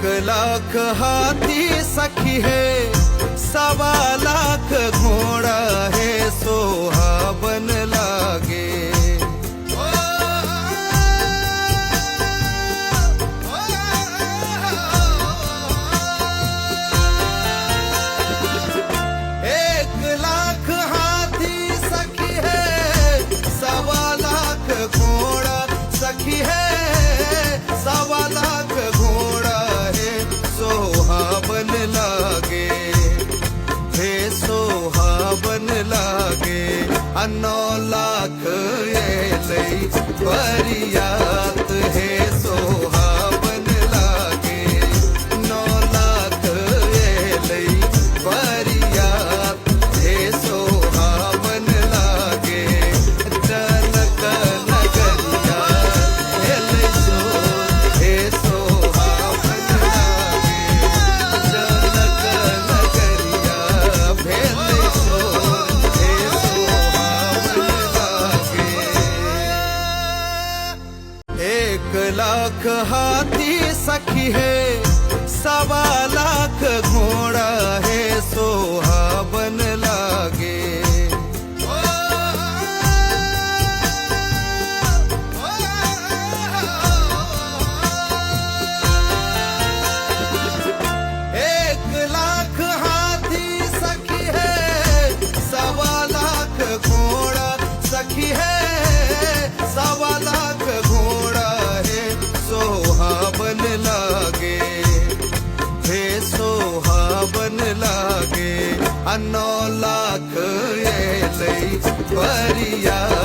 एक लाख हाथी सखी है, 1.25 लाख घोड़ा है, सोहावन लागे। एक लाख हाथी सखी है, 1.25 लाख घोड़ा सखी है, 1.25 लाख घोड़ा है, सोहावन लागे, हे सोहावन लागे। 9 लाख एलै बरियात हे, सोहावन लागे। 9 लाख एलै बरियात हे, सोहावन लागे। जनक नगरिया एलै सोर हे, सोहावन लागे। जनक नगरिया भेलै सोर हे, सोहावन लागे। 1 लाख हाथी सखी है, 1.25 लाख घोड़ा है, सोहावन लागे। एक लाख हाथी सखी है, 1.25 लाख घोड़ा सखी है, 1.25 लाख घोड़ा है, सोहावन लागे, हे सोहावन लागे। 9 लाख एलै बरियात।